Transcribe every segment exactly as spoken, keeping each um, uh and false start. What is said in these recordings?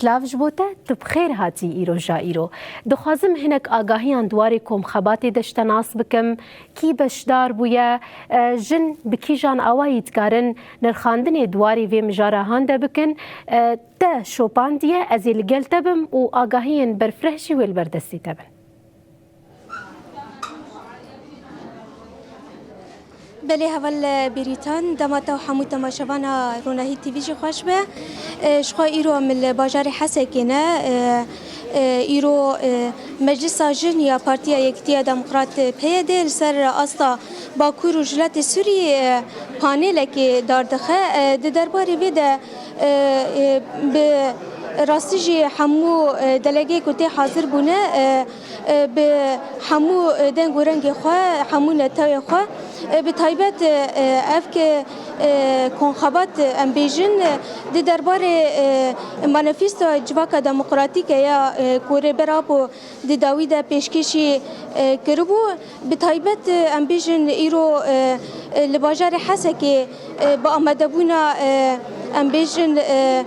Silav ji bo te, tu bi xêr hatî îroja îro. Dixwazim hinek agahiyan di warê komxebatê de ji te nas bikim. Kî beşdar bûye, e, jin bi kîjan awayî dikarin nirxandinê di warê vê mijara han de bikin? E, te şopandiye, ez ê li gel te bim û agahiyên berfireh jî wê li ber destê te bin. Belê heval Bêrîtan, dema te û hemû temaşevana Ronahî T V jî xweş be. E, ji xwe îro em li bajarê Hesekê ne. E, e, îro, e, Meclisa Jin ya Partiya Yekîtiya Demokrat, e, P Y D, li ser asta Bakur û Jilatê Sûrî, e, panelekê dardixe. E, di derbarê vê de, e, e, bi rastî jî hemû, e, delegeyê ku tê hazir bûne, e, e, bi hemû, e, deng û rengê xwe, hemû netewê xwe, e, bi taybet, e, e, ev ke, e, konxebat, e, em bêjin, e, di derbarê, e, manifestoya Civaka Demokratîk e ya, e, ku Rêber Apo di dawî de pêşkêşî, e, kiribû. Bi taybet, e, em bêjin îro, e, e, li bajarê Hesekê, e, bi amadebûna, e, em bêjin, e, e,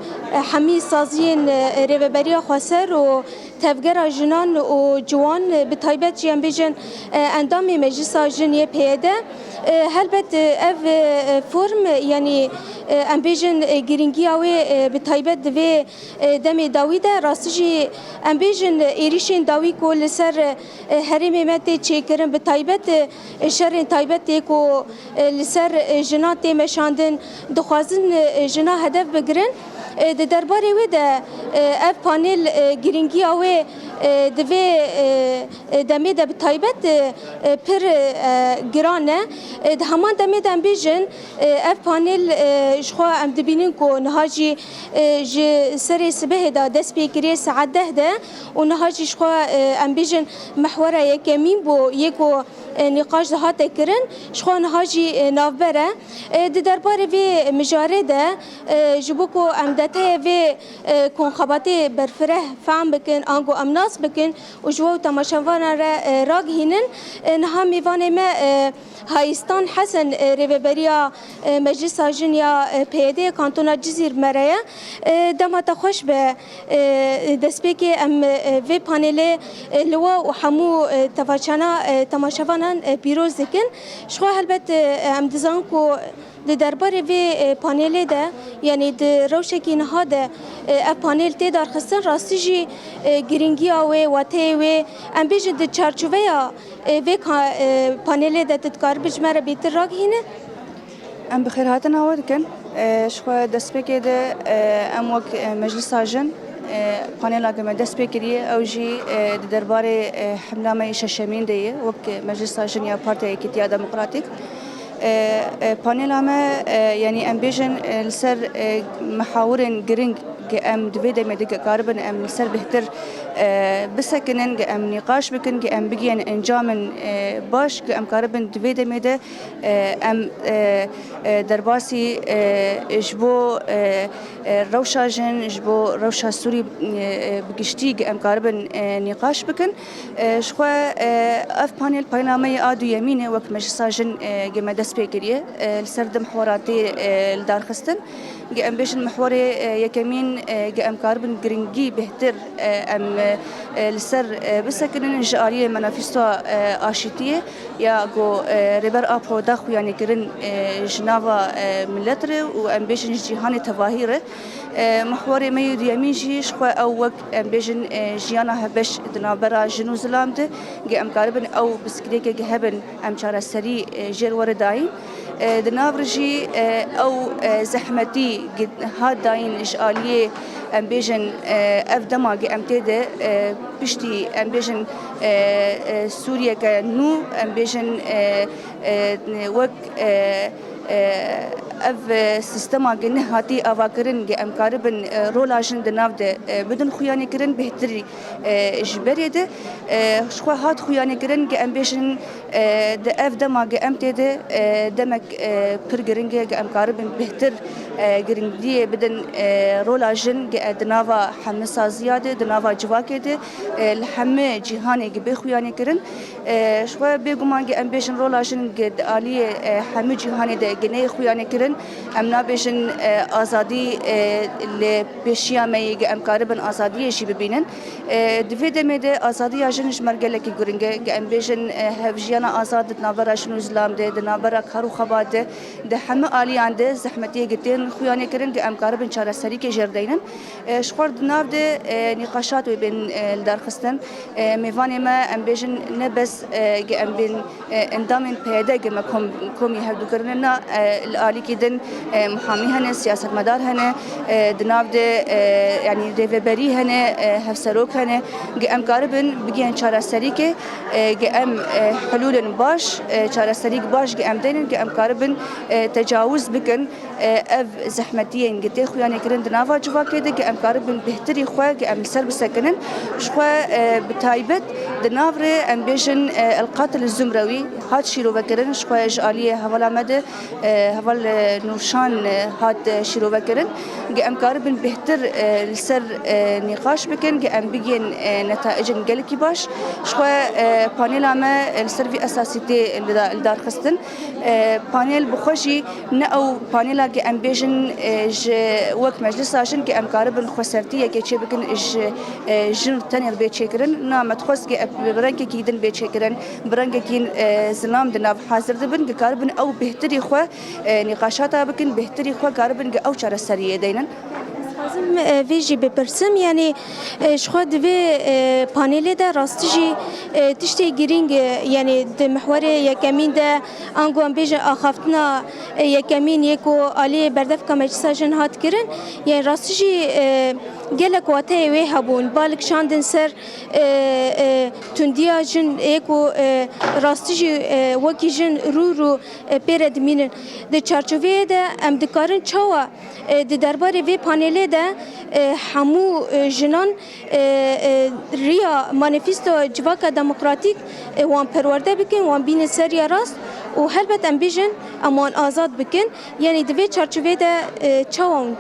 hemî saziyên, e, Rêveberiya Xweser û Tevgera Jinan û Ciwan, e, bi taybet jî em bêjin, e, endamê Meclisa Jin yê P Y D, e, helbet, e, ev, e, form, e, yanî, e, em bêjin, e, girîngiya wê, e, bi taybet di vê, e, demê dawî de, rastî jî em bêjin, e, êrîşên dawî ku li ser, e, herêmê me tê çêkirin, bi taybet, e, şerên taybet tê ku, e, li ser, e, jinan tê meşandin, dixwazin, e, jina hedef bigirin. E, di derbarê wê de, e, ev panel, e, girîngiya wê, e, di vê, e, e, demê de bi taybet, e, e, pir, e, giran e. E, di heman demê de em bêjin, e, ev panel, e, ji xwe em dibînin ku niha jî, e, ji serê sibehê de dest pê kiriye saet deh de û niha jî ji xwe, e, em bêjin mehwera yekemîn bû yê ku, e, nîqaş dihate kirin, ji xwe niha jî, e, navber e. E, di derbarê vê mijarê de, e, ji bo ku em detayê vê, e, konxebatê berfireh fehm bikin, ango em nas bikin û ji we û temaşevanan re, e, ragihînin, e, niha mêvanê me, e, Hayistan Hesen, e, rêveberiya, e, Meclisa Jin ya, e, P Y D Kantona Cizîr me re ye. E, dema te xweş be. E, destpêkê em, e, vê panelê, e, li we û hemû, e, tevaçana, e, temaşevanan, e, pîroz dikin. Ji xwe helbet, e, em dizanin ku di derbarê vê, e, panelê de, yanî di rewşekî niha de, e, ev panel tê darxistin, rastî jî, e, girîngiya wê, wateyê wê, em bêjin di çarçoveya, e, vê ka-, e, panelê de tu dikaribî ji me re bêtir ragihîne? Em bi xêrhatina we dikin. E, ji xwe destpêkê de, e, em wek, e, Meclisa Jin, e, panela ke me dest pê kiriye, ew jî, e, di derbarê, e, hemla me yê şeşemîn de ye, wek Meclisa Jin ya Partiya Yekîtiya Demokratîk. E, e, panela me, e, yanî em bêjin, e, li ser, e, mihawirên giring ke em di vê demê de ke karibin em li ser bêhtir, e, bisekinin, ke em nîqaş bikin, ke em bigihên encamên, e, baş, ke em karibin di vê demê de, e, em, e, e, derbasî, e, ji bo, e, e, rewşa jin, ji bo rewşa Sûrî, e, e, bi giştî, ke em karibin, e, nîqaş bikin. E, ji xwe, e, ev panel, panela me yê a duyemîn e, wek Meclisa Jin, e, ke me dest pê kiriye. E, li ser du mihwera tê, e, lidarxistin. Ge em bêjin mihwerê, e, yekemîn, e, ge em karibin giringî bêhtir, e, em, e, e, li ser, e, bisekinin ji aliyê manifestoya, e, aşîtiyê ya ku, e, Rêber Apo da xuyanîkirin, e, ji nava, e, milet re û em bêjin ji cîhanê tevahî re. E, mihwerê me yê duyemîn jî ji xwe ew wek em bêjin, e, jiyana hevbeş di navbera jin û zilam de, ge em karibin ew pirsgirêkê ge hebin, em çareserî, e, jê re were dayîn. E, di nav re jî, e, ew, e, zehmetî ge hat dayîn ji aliyê, em bêjin, e, ev dema ge em tê de, e, piştî, em bêjin, e, e, Sûriyeke nû, em bêjin, e, e, wek, e, e, ev, e, sîstema ge nehatî avakirin ge em karibin, e, rola jin di nav de, e, bidin xuyanîkirin, bêhtirî, e, ji berê de, e, ji xwe hat xuyanîkirin ge em bêjin, e, di ev dema ge em tê de, e, demek, e, pir giring e ge em karibin bêhtir E, girîngiyê bidin, e, rola jin ge-, e, di nava hemî saziya de, di nava civakê de, e, li hemî cîhanê gi bê xuyanê kirin. E, ji xwe bêguman ge em bêjin rola jin ge di aliyê, e, hemî cîhanê de ge neyê xuyanê kirin. Em nabêjin, e, azadî, e, li pêşiya me yê ge em karibin azadiyê jî bibînin. E, di vê demê de azadiya jin ji me re gelekî giring e. Ge em bêjin, e, hevjiyana azad di navbera jin û zilam de, di navbera kar û xebat de, di hemî aliyan de zehmetiyê ge tên xuyanê kirin, ge em karibin çareserîkê jê re deynin. E, ji xwe re di nav de, e, nîqaşat wê bên, e, lidarxistin. E, mêvanê me, em bêjin, ne bes, e, ge em bên, e, endamên P Y D ge me kom, komî hevdû kirine, na, e, li alîkî din, e, muhamî hene, siyasetmedar hene, e, di nav de, e, yanî rêveberî hene, e, hevserok hene, ge em karibin bigihên çareserîkê, e, ge em, e, hilûlên baş, e, çareserîk baş ge em deynin, ge em karibin, e, tecawuz bikin, e, ev zehmetiyên ge tê xuyanê kirin di nava civakê de, ge em karibin bêhtirî xwe, ge em li ser bisekinin. Ji xwe, e, bi taybet di nav re em bêjin, e, El Qatil Zumrewî hat şîrovekirin, ji xwe ji aliyê hevala me de, e, heval, e, Nûrşan, e, hat, e, şîrovekirin. Ge em karibin bêhtir, e, li ser, e, nîqaş bikin, ge em bigihên, e, netaicên gelekî baş. Ji xwe, e, panela me, e, li ser vî esasî tê lida-, lidarxistin. E, panel bi xwe jî ne ew panela ge em bêjin, e, ji wek meclisa jin ge em karibin xwesertiyekê çêbikin ji, e, jin tenê re bê çêkirin. Na me dixwest ge bi rengekî din bê çêkirin, bi rengekî, e, zilam di nav hazir dibin, ge karibin ew bêhtirî xwe, e, nîqaşata bikin, bêhtirî xwe karibin ge ew çareseriyê deynin. Ez dixwazim, e, vê jî bipirsim, yanî, e, ji xwe di vê, e, panelê de rastî jî, e, tiştê girîng, e, yanî di mihwerê yekemîn de, ango em bêjin axaftina, e, yekemîn yê ku alî berdevka meclisa jin hat kirin, yanî rastî jî, e, gelek wateyê wê hebûn, balik şandin ser, e, e, tundiya jin ê ku, e, rastî jî, e, wekî jin rû rû, e, pê re dimînin. Di çarçoveyê de em dikarin çawa E, di derbarê vê panelê de, e, hemû, e, jinan, e, e, riya manifesto civaka demokratîk, e, wan perwerde bikin, wan bînin ser riya rast û helbet em bêjin, em wan azad bikin. Yanî di vê çarçovê de, e, çawa hûn?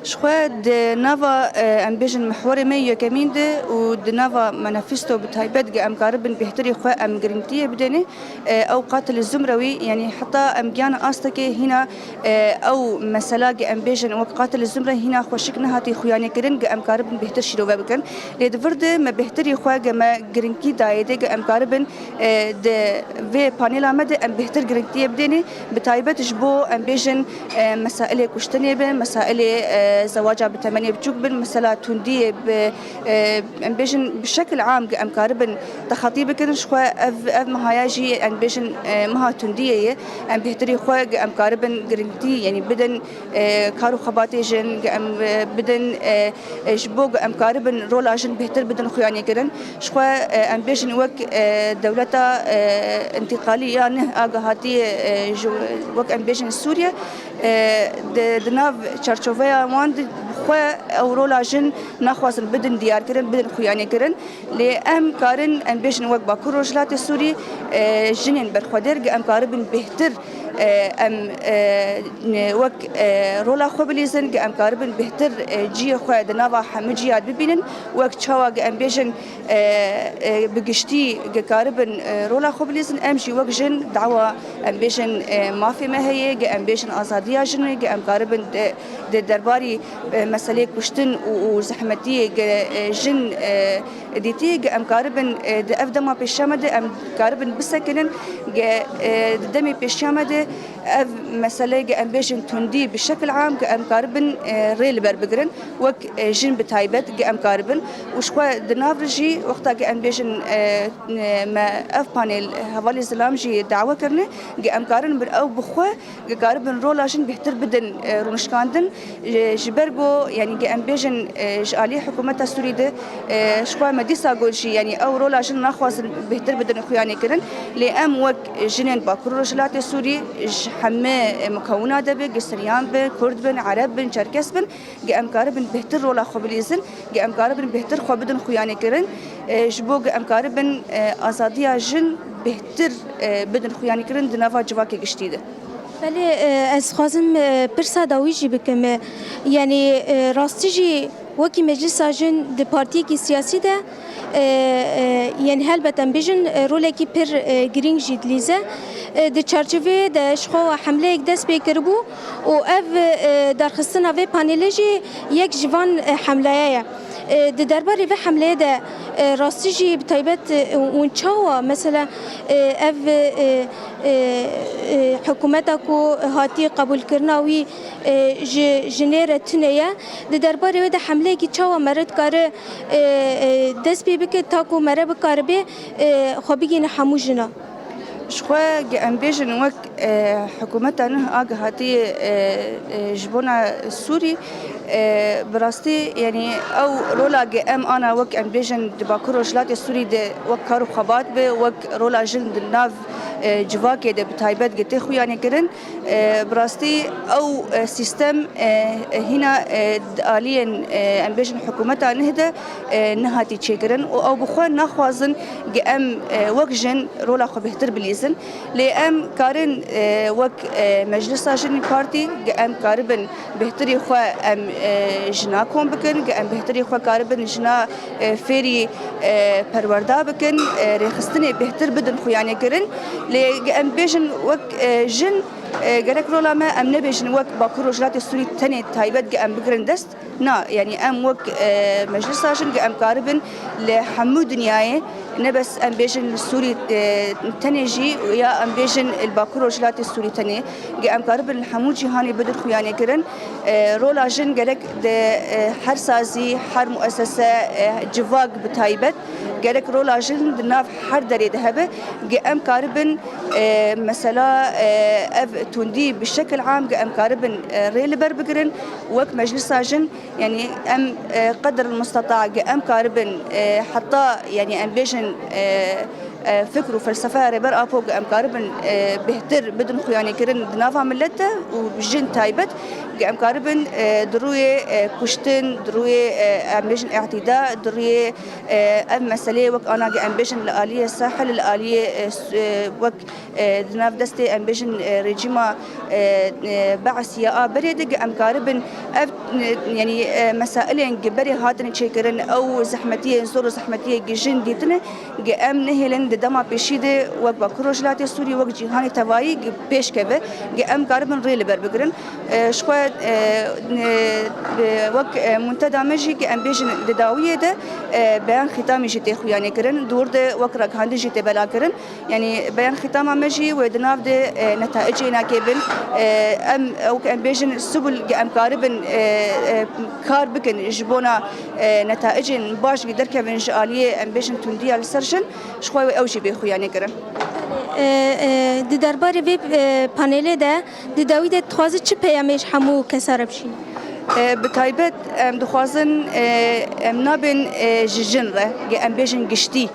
Ji xwe di nava, e, em bêjin mihwerê me yekemîn de û di nava manifesto bi taybet ge em karibin bêhtirî xwe em girîngtiyê bidêne. E, ew qatil zumrewî, yanî heta em giyane astekê hîna, e, ew mesela ge em bêjin wek qatil zumre hîna xweşik nehatî xuyanê kirin, ge em karibin bêhtir şîrove bikin. Lê di vir de me bêhtirî xwe ge me giringî dayê de ge em karibin, e, di vê panela me de em bêhtir giringtiyê bidêne, bi taybet ji bo em bêjin, e, mesailê kuştinê bin, mesailê, e, zewaca bi temenê biçûk bin, mesela tundiyê bi, e, em bêjin bi şekil am ge em karibin texetî bikin, ji xwe ev, ev mehaya jî em bêjin, e, meha tundiyê ye. Em bêhtirî xwe ge em karibin giringtî, yanî bidin, e, kar û xebatê jin, ge em, e, bidin, e, e, ji bo ge em karibin rola jin bêhtir bidin xuyanê kirin. Ji xwe, e, em bêjin wek, e, dewleta, e, întîqalî ya neh a ge hatiye, e, ji, wek em bêjin Sûriye, e, di, di nav çarçoveya wan de bi xwe ew rola jin naxwazin bidin diyarkirin, bidin xuyanê kirin. Lê em karin, em bêjin wek Bakur Rojhilatê Sûrî, e, jinên berxwedêr ge em karibin bêhtir, e, em, e, ne, wek, e, rola xwe bilîzin, ge em karibin bêhtir, e, cihê xwe di nava hemû ciya de bibînin, wek çawa ge em bêjin, e, e, bi giştî ge karibin, e, rola xwe bilîzin, em jî wek jin dawa em bêjin, e, mafê me heye, ge em bêjin azadiya jinê, ge em karibin di, di derbarî, e, meselê kuştin û, û zehmetiyê ge, e, jin, e, dîtî, ge em karibin, e, di ev dema pêşiya me de em karibin bisekinin, ge, e, di demê pêşiya me de ev mesele ge em bêjin tundî bi şekil am ge em karibin, e, rê li ber bigirin, wek, e, jin bi taybet ge em karibin û ji xwe di nav re jî wexta ge em bêjin, e, me ev panel hevalê zilam jî dawe kirine, ge em karin bi ew bi xwe ge karibin rola jin bêhtir bidin, e, rûnişkandin. E, ji ber ku, yanî, ge em bêjin, e, ji alî hikûmeta Sûrî de, e, ji xwe me dîsa got jî, yanî, ew rola jin naxwazin bêhtir bidin xuyanê kirin. Lê em wek jinên Bakur Rojhilatê Sûrî, ji hemî, e, mukewina de be, ge Siryan be, Kurd bin, Ereb bin, Çerkes bin, ge em karibin bêhtir rola xwe bilîzin, ge em karibin bêhtir xwe bidin xuyanê kirin, e, ji bo ge em karibin, e, azadiya jin bêhtir, e, bidin xuyanê kirin di nava civakê giştî de. Belê, e, ez dixwazim, e, pirsa dawî jî bikim. E, yanî, e, rastî jî wekî Meclisa Jin di partiyekî siyasî de, e, e, yanî helbet em bêjin, e, rolekî pir, e, girîng jî dilîze. E, di çarçoveyê de ji xwe hemleyek dest pê kiribû û ev, e, darxistina vê panelê jî yek ji van, e, hemlaya ye. E, di derbarê vê hemleyê de, e, rastî jî bi taybet, e, hûn çawa, mesela, e, ev, e, e, e, hikûmeta ku hatiye qebûlkirina wî, e, ji jinê re tune ye. Di derbarê wê de hemleyekî çawa mere dikare, e, e, dest pê bike, ta ku mere bikaribe, e, xwe bigihîne hemû jinan? Ji xwe ge em bêjin wek, e, hikûmeta nuh a gihatî, e, e, ji bona Sûrî, e, bi rastî, yanî ew rola ge em ana wek em bêjin di Bakur Rojhilatê Sûrî de wek kar û xebat be, wek rola jin di nav, e, civakê de bi taybet ge tê xuyanê kirin. E, bi rastî ew, e, sîstem, e, e, hîna, e, di aliyên, e, em bêjin hikûmeta nuh de, e, nehatî çêkirin û ew bi xwe naxwazin ge em, e, wek jin rola xwe bêhtir bilîzin. Lê em karin, e, wek, e, Meclisa Jinî Partî ge em karibin bêhtirî xwe em, e, jina kom bikin, ge em bêhtirî xwe karibin jina, e, fêrî, e, perwerda bikin, e, rêxistinê bêhtir bidin xuyanê kirin. Lê ge em bêjin wek, e, jin, e, gerek rola me em nebêjin wek Bakur Rojhilatê Sûrî tenê taybet ge em bigirin dest. Na, yanî em wek, e, Meclisa Jin ge em karibin li hemû dinyayê, ne bes em bêjin li Sûrî, e, tenê jî ya em bêjin li Bakur Rojhilatê Sûrî tenê, ge em karibin li hemû cîhanê bidin xuyanê kirin. E, rola jin gerek di, e, her sazî, her muesese, e, civak bi taybet, gerek rola jin di nav her derê de hebe, ge em karibin, e, mesela, e, ev tundî bi şekil am ge em karibin, e, rê li ber bigirin. Wek Meclisa Jin, yanî em, e, qedr el-musteta ge em karibin, e, heta, yanî em bêjin, e, e, fikr û felsefeya Rêber Apo ge em karibin, e, bêhtir bidin xuyanê kirin di nava millet de û jin taybet ge em karibin, e, di rûyê, e, kuştin, di rûyê, e, em bêjin îtîda, di rûyê, e, ev meseleyê wek ana ge em bêjin li aliyê Sahil, li aliyê, e, s-, e, wek e, di nav destê, em bêjin, e, rejîma, e, e, Be'sî ya a berê de, ge em karibin ev, e, yanî, e, mesailên ge berê hatine çêkirin, ew zehmetiyên, zor û zehmetiyê ge jin dîtine, ge em nehêlin di dema pêşî de wek Bakur Rojhilatê Sûrî, wek cîhanê tevayî ge pêş keve, ge em karibin rê li ber bigirin. E, ji xwe, e, e, wek, e, munteda me jî ge em bêjin di dawiyê de, e, beyan xîtamî jî tê xuyanê kirin, di wir de wek ragihandin jî tê bela kirin. Yanî beyan xîtama me jî wê di nav de, e, netaicê nakê bin. E, em, ew ke em bêjin, subul ge em karibin, e, e, kar bikin ji bona, e, netaicên baş ge derkevin ji aliyê em bêjin tundiya li ser jin, ji xwe wê ew jî bê xuyanê kirin. E, e, di derbarê vê, e, panelê de di dawî de dixwaze çi peyamê ji hemû kesa re bişîne? E, bi taybet em dixwazin, e, em nabên, e, ji jin re, ge em bêjin giştî.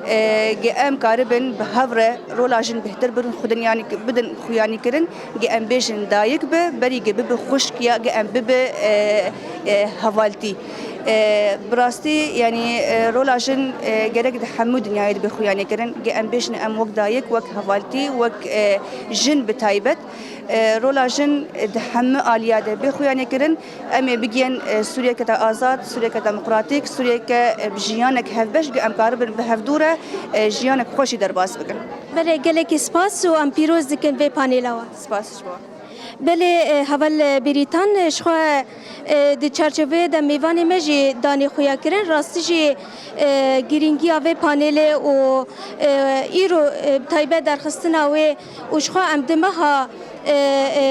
E, ge em karibin bi hev re rola jin bêhtir bidin xuyanî-, bidin xuyanîkirin, ge em bêjin dayik be, berî ge bibe xwişk ya ge em bibe, e, e, hevaltî. E, bi rastî, yanî, e, rola jin, e, gerek di hemû dinyayê dibe xuyanîkirin, ge em bêjin em wek dayik, wek hevaltî, wek, e, jin bi taybet. E, rola jin di hemû aliya de bê xuyanîkirin. Em ê bigihên, e, Sûriyeke te azad, Sûriyeke demokratîk, Sûriyeke, e, bi jiyanek hevbeş, ge em karibin bi hevdû re, e, jiyanek xweş jî derbas bikin. Belê, gelekî spas û em pîroz dikin vê panêla we. Spas ji bo. Belê, e, heval, e, Bêrîtan, e, ji xwe, e, di çarçoveyê de mêvanê me jî danê xuya kirin. Rastî jî, e, girîngiya vê panêlê û, e, îro, e, bi taybet derxistina wê û ji xwe em di meha, e, e,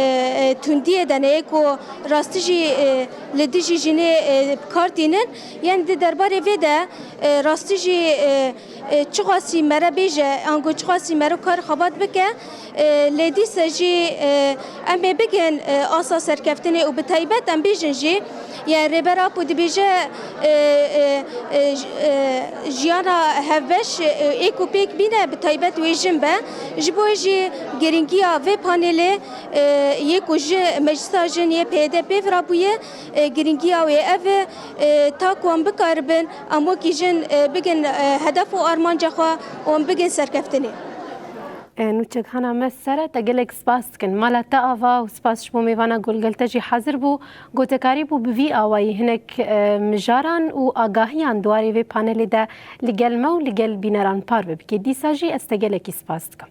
e, tundiyê de ne yê ku rastî jî, e, li dijî jinê, e, bi kar tînin. Yên di derbarê vê de, e, rastî jî, e, e, çiqasî mere bêje, ango çiqasî mero kar xebat bike, e, lê dîse jî, e, em ê bigihên, e, asa serkeftinê û bi taybet em bêjin jî, Ye Rêber Apo dibêje, e, e, e, j-, e, jiyana hevbeş, e, ê ku pêk bîne bi taybet wê jin be. Ji bo jî girîngiya vê panelê, e, yê ku ji Meclisa Jin yê P Y D pêv rabûye, e, girîngiya wê ev e, e, ta ku em bikaribin, em wekî jin, e, bigin, e, hedef û armanca xwe û em bigin serkeftinê. Nûçegihana me ser e, te gelek spas dikin. Mala te ava û spas ji bo mêvana ku li gel te jî hazir bû. Gotekarî bû bi vî awayî hinek, e, mijaran û agahiyan di warê vê panelê de li gel me û li gel bîneran parve bike. Dîsa jî ez te gelekî spas dikim.